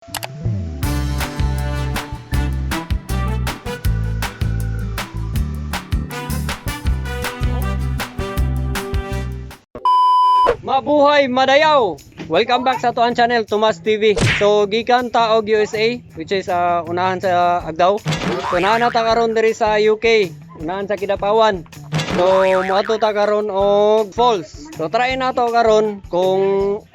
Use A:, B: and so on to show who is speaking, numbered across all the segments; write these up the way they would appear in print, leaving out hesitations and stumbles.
A: Mabuhay madayaw! Welcome back sa atuang channel, Tomas TV. So, gikan ta og USA, which is unahan sa Agdao. So, naa na ta karon diri sa UK, unahan sa Kidapawan. So, moadto ta karon og falls. So, try nato karon kung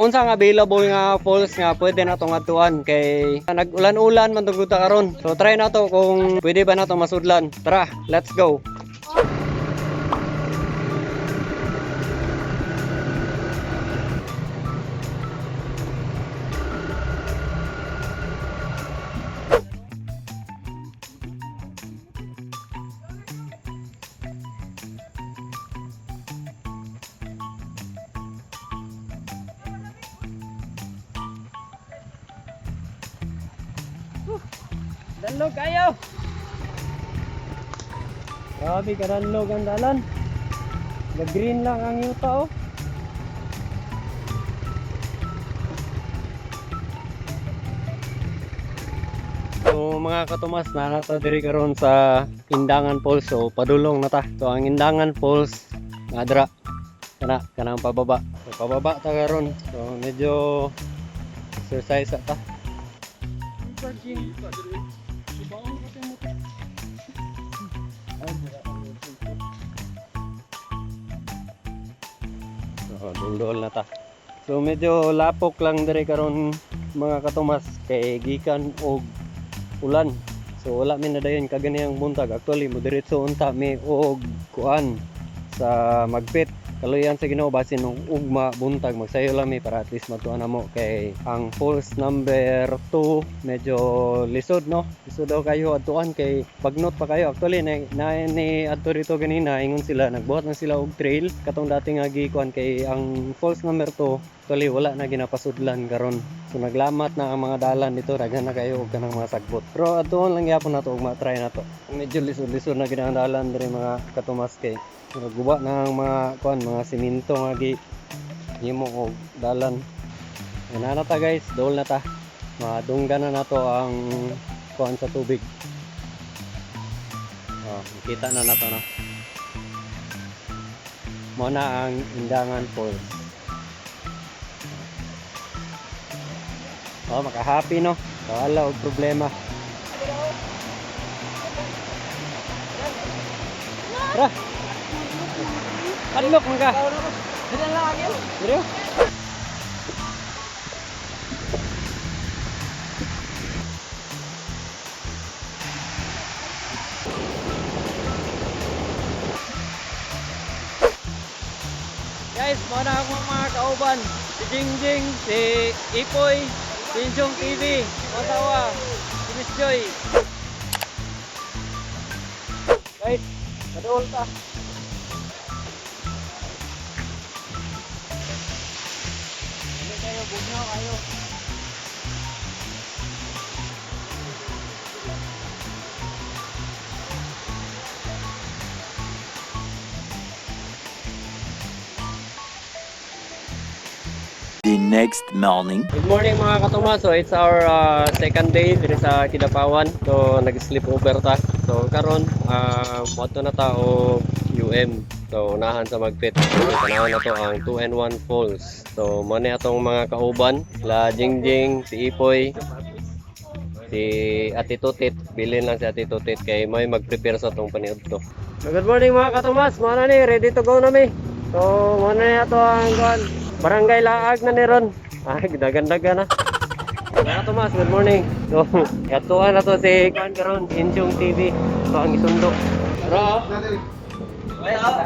A: unsa nga available nga falls nga pwede nato ngadtuan kay nag-ulan-ulan man tungod ta karon. So, try nato kung pwede ba nato masudlan. Tara, let's go. Danlog kayo. Grabe kadanlog ang dalan. Nag-green lang ang yuta, oh. So mga katumas, naa ta diri karon sa Indangan Falls. So padulong na ta. So ang Indangan Falls nga dira kana kanang pababa. So pababa ta karon. So medyo exercise ta. So, duldol na ta. So medyo lapok lang diri karon, mga katumas, kay gikan og ulan. So wala mi nadayon kaganihang buntag. Actually, mo diretso unta mi og kuan sa Magpet. Kaluyan sa Ginoo, basin og ugma buntag magsayo lang mi para at least matuan na mo kay ang falls number 2 medyo lisod, no. Lisod daw kayo adtuan kay bagnot pa kayo. Actually, na ni adto dito ganina, ingon sila nagbuhat na sila og trail katong dati nga gikuan kay ang falls number 2 actually wala na ginapasudlan karon. So naglamat na ang mga dalan dito, daghan na kayo og kanang mga sagbot. Pero adtuon lang gyapon nato ug ma-try nato. Medyo lisod-lisod na gid ang dalan diri, mga katumas, kay guba na ang mga kuan, mga simento nga gi himo og dalan. Ana na ta, guys, dol na ta. Madunggan na nato ang kuan sa tubig. Oh, kita na nato, no. Mo na ang Indangan Falls. Oh, maka-happy, no. Wala og problema. Tara. Adlok man ka. Diri. Guys, mo na akong mga kauban. Si Jingjing, si Ipoy, si Injong TV, Masawa, si Miss Joy. Guys, paduol ta. Hindi kayo, bugnaw kayo.
B: The next morning.
A: Good morning, mga katumas. So it's our second day diri sa Kidapawan. So nag-sleep over ta. So karon moadto na ta og UM. So unahan sa Magpet. So tanawon na to ang 2 and 1 Falls. So mo ni atong mga kauban, la Jingjing, si Ipoy, si Ate Tutit. Bilin lang si Ate Tutit kay may mag-prepare sa atong paniudto. So, good morning, mga katumas. Mo na ni, ready to go na mi. So mo na ni ato ang kuan. Barangay Laag na ni ron. Ay, dagan-dagan na. Mga Tomas, good morning. So, yatuan na to si Kuan karon, Inchong TV. So, ang isundo. Bro.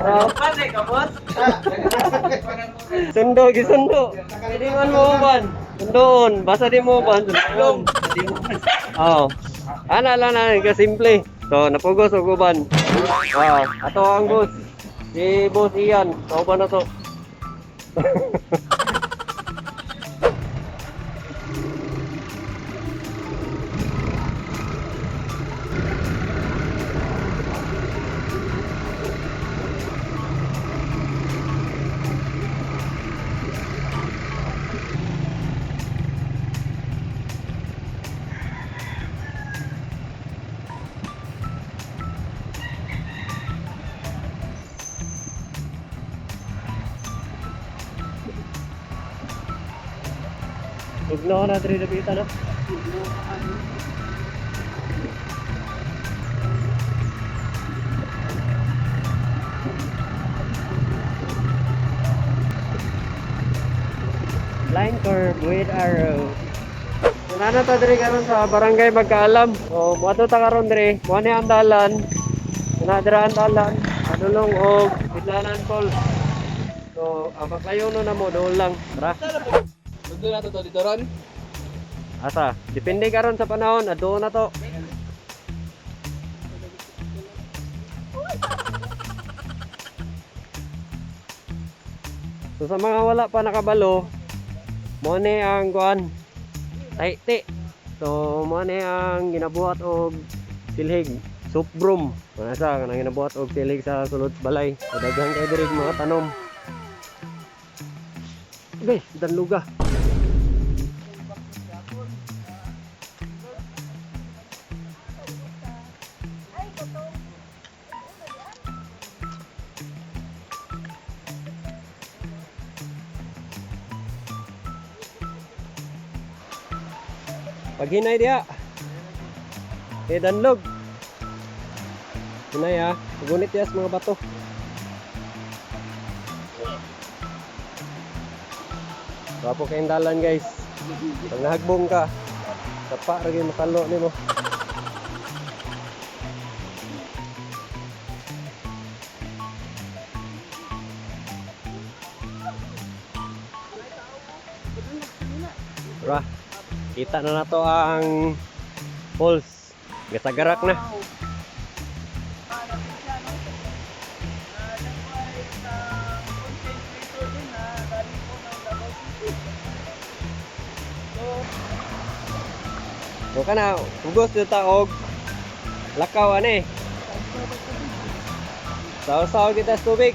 A: Bro. Sundo, gisundo. Pwede man mo uban. Sundoon, basta di mo uban. Sundon. Oo. Ana lang na, kasimple. So, napugos og uban. Oo. Ato ang boss. Si Boss Ian. Kauban na to. Tugnaw na diri dapita, no? Line curve with arrow. Nana ta diri karon sa Barangay Magkaalam. So moadto ta karon diri. Mo ni ang dalan. Na dira ang dalan. Padulong og Bidlanan Falls. So ang paglayo no na mo dool lang. Tara.
C: Dito na to dito ron.
A: Asa, depende karon sa panahon, adto na to. So sa mga wala pa nakabalo, mo ni ang kuan tahi-ti. So mo ni ang ginabuhat og silhig, soup broom. Wala sa kanang ginabuhat og silhig sa sulod balay. So daghan kay diri mga tanom. Okay, danluga. Paghinay diha. Eh danlog. Hinay ha. Gunit diha sa mga bato. Gwapo kayong dalan, guys. Pag nahagbong ka, sapa ra gyud masalo nimo. Ra. Kita na nato ang falls. Gasagarak na. So kana, hugos na ta og lakaw ani. Saw-saw kita sa tubig.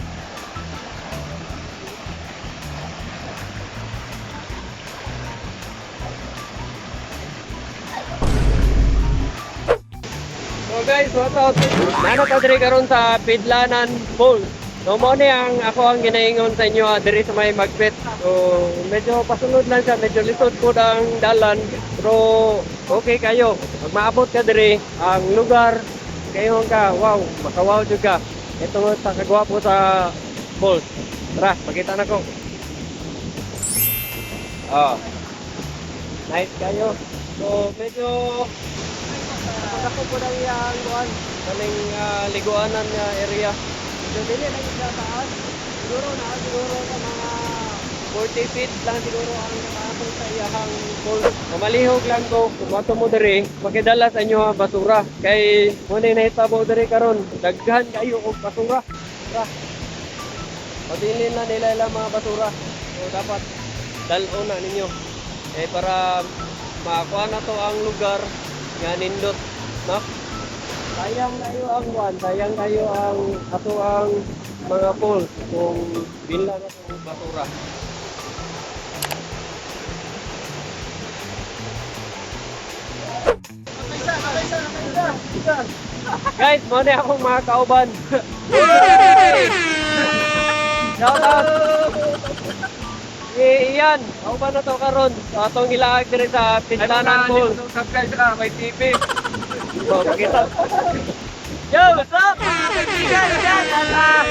A: So guys, what's up? Nano ta diri karon sa Pidlanan Falls. So mo ni ang ako ang ginaingon sa inyo diri sa may Magpet. So medyo pasunod lang siya, medyo lisod po ang dalan, pero okay kayo. Pag maabot ka diri, ang lugar kayo ka, wow, makawaw jud ka. Ito sa kagwapo sa falls. Tara, pakita na ko. Ah. Nice kayo. So medyo ako po na iyang kuan, kaning liguanan nga area. Medyo dili lang siya taas. Siguro na siguro sa mga 40 feet lang siguro ang nakaatong sa iyahang pool. Mamalihog lang ko, kung ato mo diri, pakidala sa inyo ang basura. Kay mo na nahitabo diri karon, daghan kayo og basura. Tara. Pabilin na nila ilang mga basura. So dapat dal-on na ninyo. Eh para makakuha na to ang lugar nga nindot, no? Sayang kayo ang kuan, sayang kayo ang ato ang mga falls kung binla na itong basura. Guys, mo na akong mga kauban. Shout out! Eh, iyan, kauban na to karon. So, atong ilaag diri sa Pidlanan Falls.
C: Subscribe ka, may TV.
A: So, pakita.
D: Yo, what's up mga kaibigan? Yan, at,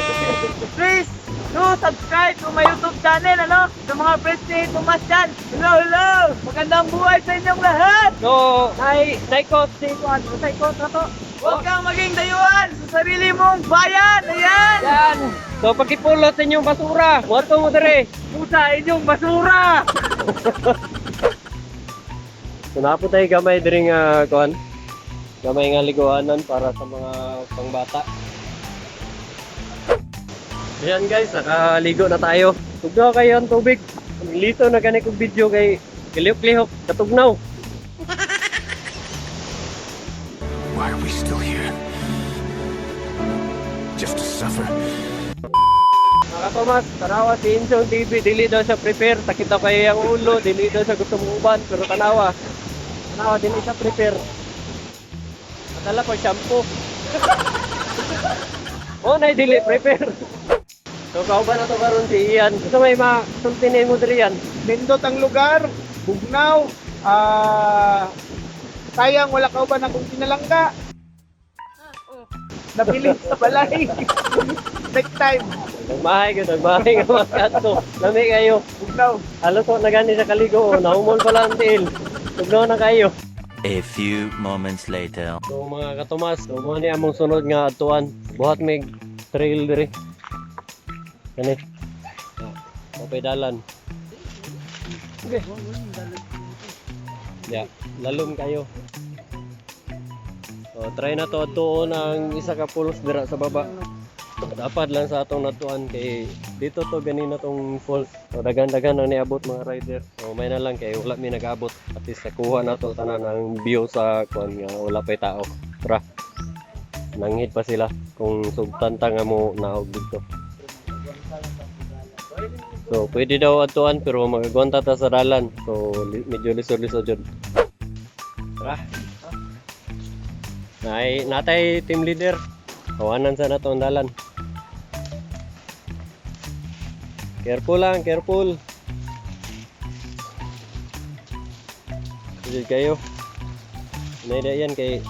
D: please do subscribe to my YouTube channel, ano? Sa mga friends ni Tomas dyan. Hello, hello! Magandang buhay sa inyong lahat!
A: So, nay nay coach si kuan, nay coach na to.
D: Huwag kang maging dayuhan sa sarili mong bayan! Ayan!
A: Yan. So, pagkipulot sa inyong basura, moto mo diri.
D: Pusa inyong basura!
A: So, napo tayo gamay diri nga kuan. Gamay nga liguanan para sa mga pangbata. Ayan guys, nakaligo na tayo. Tugnaw kayo ang tubig. Ang lito na gani kong video kay kilihok-lihok, katugnaw.
B: Why are we still here? Just to suffer.
A: Mga Tomas, tanawa si Insyong TV, dili daw siya prepare. Sakit daw kayo ang ulo, dili daw siya gusto uban, pero tanawa. Tanawa, dili siya prepare. Madala pa shampoo. Oh, nay dili prepare. So kauban na to karon si Ian. Gusto may masulti mo diri yan.
C: Nindot ang lugar.
E: Bugnaw, sayang wala ka uban akong pinalangga. Nabilin sa balay. Next time,
A: Nagmahay ka, nagmahay ka mga kato. Lami kayo.
E: bugnaw.
A: Halos na gani sa kaligo, oh. Nahumol pala ang tiil. Tugnaw na kayo.
F: A few moments later.
A: So mga katomas, so mo ni among sunod nga adtuan. Buhat mig trail diri. Kani. Ah, okay dalan. Okay. Yeah, lalom kayo. So, try na to adtuon ang isa ka falls dira sa baba. Dapat lang sa atong natuan kay dito to ganina tong falls. So dagan-dagan ang niabot mga rider. So may na lang kay wala mi nag-abot. At least nakuha na to tanan ang view sa kuan nga wala pay tao. Tara. Nanghid pa sila kung sugtan ta nga mo nahog dito. So pwede daw atuan pero magagwanta ta sa dalan. So medyo lisod-lisod jud. Tara. Nay, natay team leader. Kawanan sa nato ang dalan. Careful lang, careful. Sige kayo. Nay yan kay.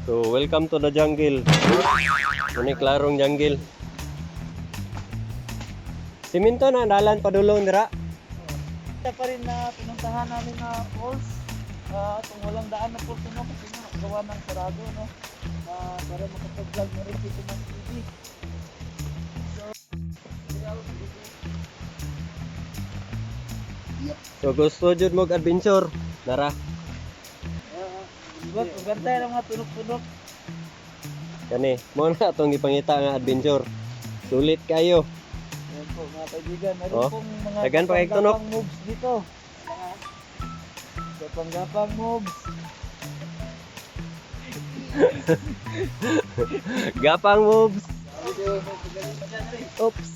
A: So, welcome to the jungle. Muna klarong jungle. Siminto na ang dalan padulong dira.
D: Isa pa rin na pinuntahan namin na falls. Itong walang daan na falls, no? Kasi nga, gawa ng sarado, no? Para makapag-vlog na rin si Tomas TV.
A: So gusto jud mo adventure. Nara.
D: Diba, ganda yung mga tunok-tunok.
A: Kani, mo na atong gipangita nga adventure. Sulit kayo.
D: Ayan po mga kaibigan, meron
A: Oh,
D: pong mga
A: dagan pa kay tunok.
D: gapang-gapang moves dito. Mga gapang-gapang moves.
A: Gapang moves. Oops.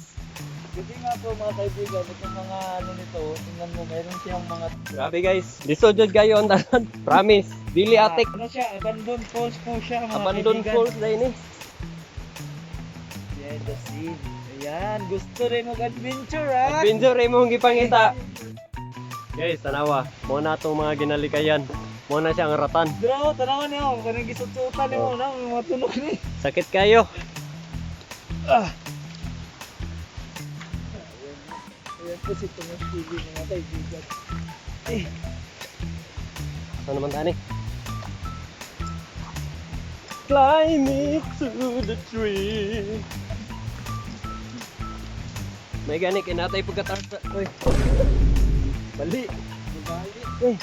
D: Kasi nga po mga kaibigan, itong mga ano nito, tingnan mo, meron siyang mga
A: Grabe guys. Lisod jud kayo ang tanan. Promise. Dili atik.
D: Ano siya, abandoned falls po siya mga
A: Abandon
D: kaibigan.
A: falls na ini.
D: Yeah, the scene. Ayan, gusto rin mag-adventure ah.
A: Adventure imong gipangita. Guys, tanawa. Mo na atong mga ginalikayan. Mo na siyang ratan.
D: Bro, tanawan niyo, kanang gisutsutan nimo
A: Oh.
D: na, may mga tunok ni.
A: Sakit kayo.
D: Ayan po si Tomas TV mga kaibigan.
A: Ano naman tani? Climb it to the tree. May gani kinatay pagkatarsa. Uy. Bali.
D: Nabali.
A: Uy.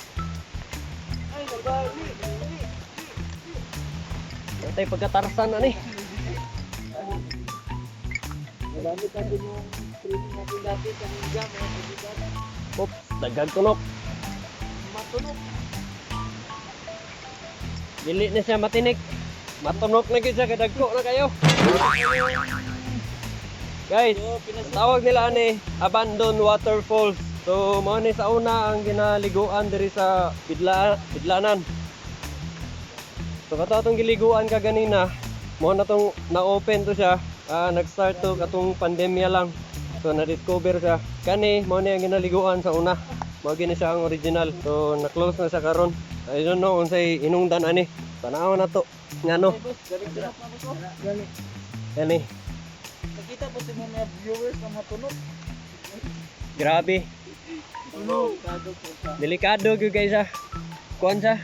D: Ay, nabali.
A: Natay pagkatarsan ani.
D: Marami tayo yung training natin dati sa ninja mga kaibigan.
A: Oops, daghang tunok.
D: Matunok.
A: Dili na siya matinik. Matunok na gyud siya kay dagko na kayo. Guys, ang tawag nila ani Abandon Waterfalls. So mao ni sa una ang ginaliguan diri sa Bidlanan. So kato atong giliguan ka ganina, mao na tong na-open to siya. Nag-start to katong pandemya lang. So na-discover siya. Kani mao ni ang ginaliguan sa una. Mao gini siya ang original. So na-close na siya karon. I don't know unsay inungdan ani. Tanaw na to. Ngano?
D: Ay, boss, galing tunok na boss. oh. Galing.
A: Kani.
D: Nakita po si mga viewers na matunok.
A: Grabe.
D: Tunok. Kado po siya.
A: Delikado gyud guys ah. Kuan siya.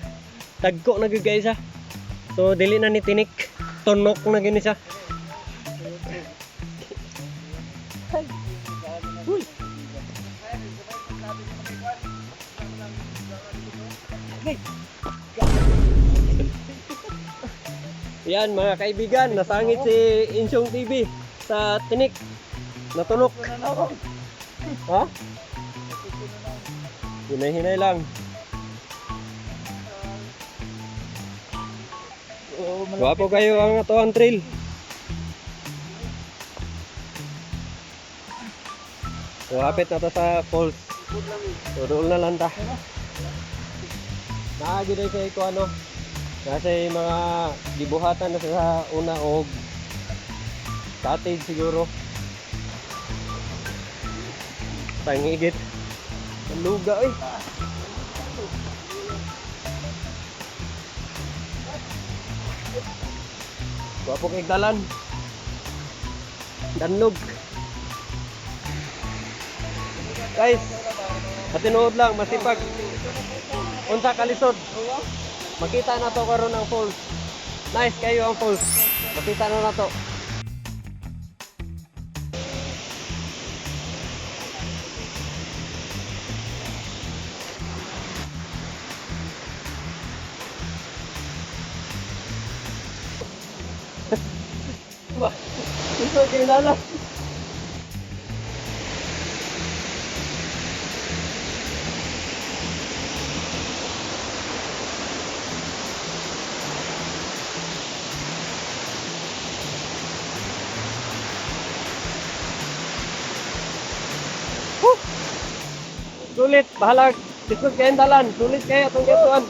A: Tagko na gyud guys ah. So dili na ni tinik. Tunok na gini siya. Uy. Yan mga kaibigan, nasangit si Insyong TV sa tinik. Natunok. Ha? Hinay-hinay lang.
D: Oo, malapit.
A: Gwapo kayo ang atuan trail. So, hapit na to sa falls. So, doon na lang ta. Naagi na sa iko ano. Nasa yung mga gibuhatan na sa una og cottage siguro. Tangigit. Luga eh. Gwapo kay dalan. Danlog. Guys, sa tinuod lang masipag. Unsa kalisod. Makita na to karon ang falls. Nice kayo ang falls. Makita na nato. Ito kilala. Woo! Sulit, bahalag. Lisod kayo ang dalan. Sulit kayo itong gatuan.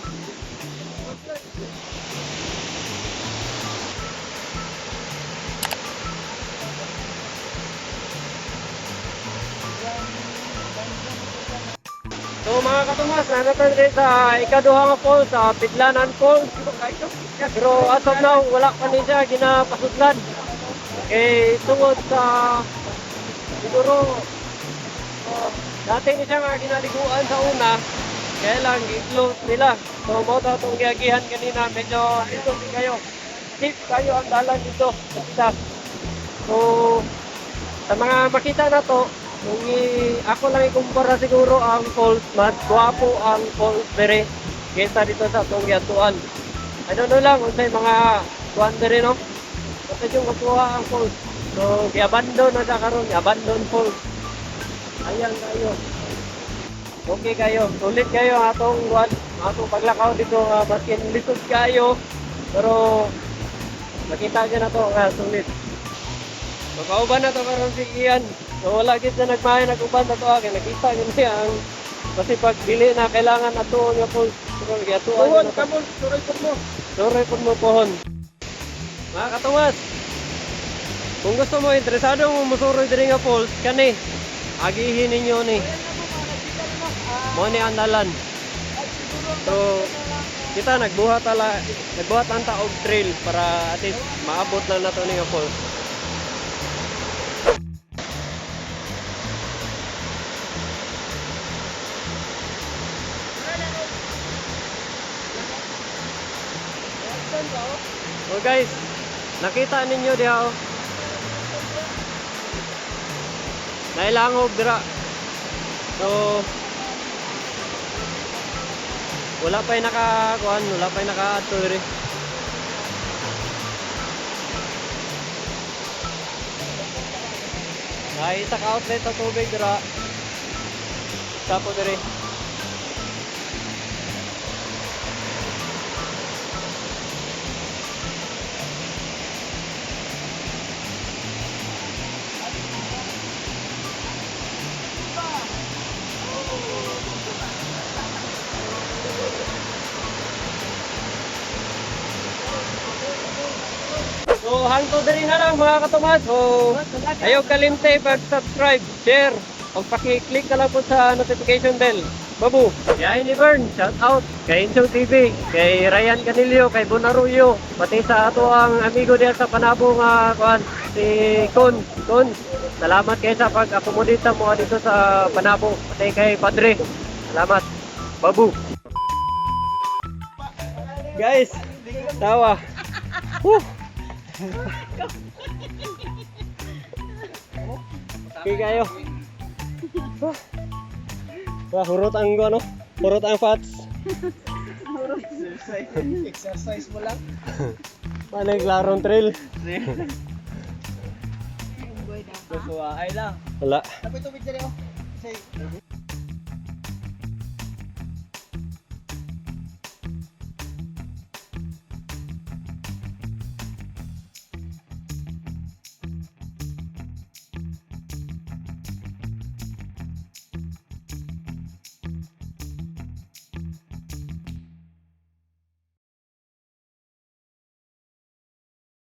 A: So mga katumas, nandito rin sa ikaduha nga falls, sa Pidlanan Falls. Pero as of now, wala pa ni siya ginapasudlan. Kay tungod sa siguro dati ni siya nga ginaliguan sa una, kaya lang gi-close nila. So mo ta itong giagihan kanina, medyo dito kayo. Steep kayo ang dalan dito. Sa So sa mga makita na to, kung ako lang ikumpara siguro ang falls, mas gwapo ang falls dere kaysa dito sa atong giatuan. I don't know lang unsay mga kuan dere, no. Basta yung makuha ang falls. So giabandon na siya karon, giabandon falls. Ayan kayo. Okay kayo. Sulit kayo ang atong kuan, ang atong paglakaw dito nga maskin lisod kayo. Pero makita niyo na to nga sulit. So, kauban na to karon si Ian. So, wala gid na nagmahay nag-uban na to akin. Nakita yun niya ang kasi pag dili na kailangan atuon nga po. Pero giatuan
E: Pohon,
A: na to.
E: kamon, suroy po mo.
A: Sorry po mo pohon. Mga katumas, kung gusto mo, interesado mo musuroy diri nga falls, kani, agihin ninyo ni. Mo ni ang dalan. So, kita nagbuhat ang ta og trail para at least maabot lang nato ni nga falls. So guys, nakita ninyo diha oh. Nailangob dira. So wala pa'y nakakuan, wala pa'y nakaadto diri. Ay, isa ka outlet sa tubig dira. Tapo diri. So hangtod diri na lang mga katomas. So ayaw kalimte pag-subscribe, share, o paki-click na lang po sa notification bell. Babu. Yain ni Bern, shout out kay Enzo TV, kay Ryan Canilio, kay Bonaruyo, pati sa ato ang amigo diyan sa Panabo nga kuan, si Con. Con, salamat kay sa pag-accommodate sa mo dito sa Panabo, pati kay Padre. Salamat. Babu. Guys, tawa. Woo! Okay kayo. Wah, hurot ang ano? Hurot ang fats.
E: Exercise mo lang.
A: Paano yung klarong trail?
C: Ay lang.
A: Wala.
E: Tapos tubig dali oh. Say,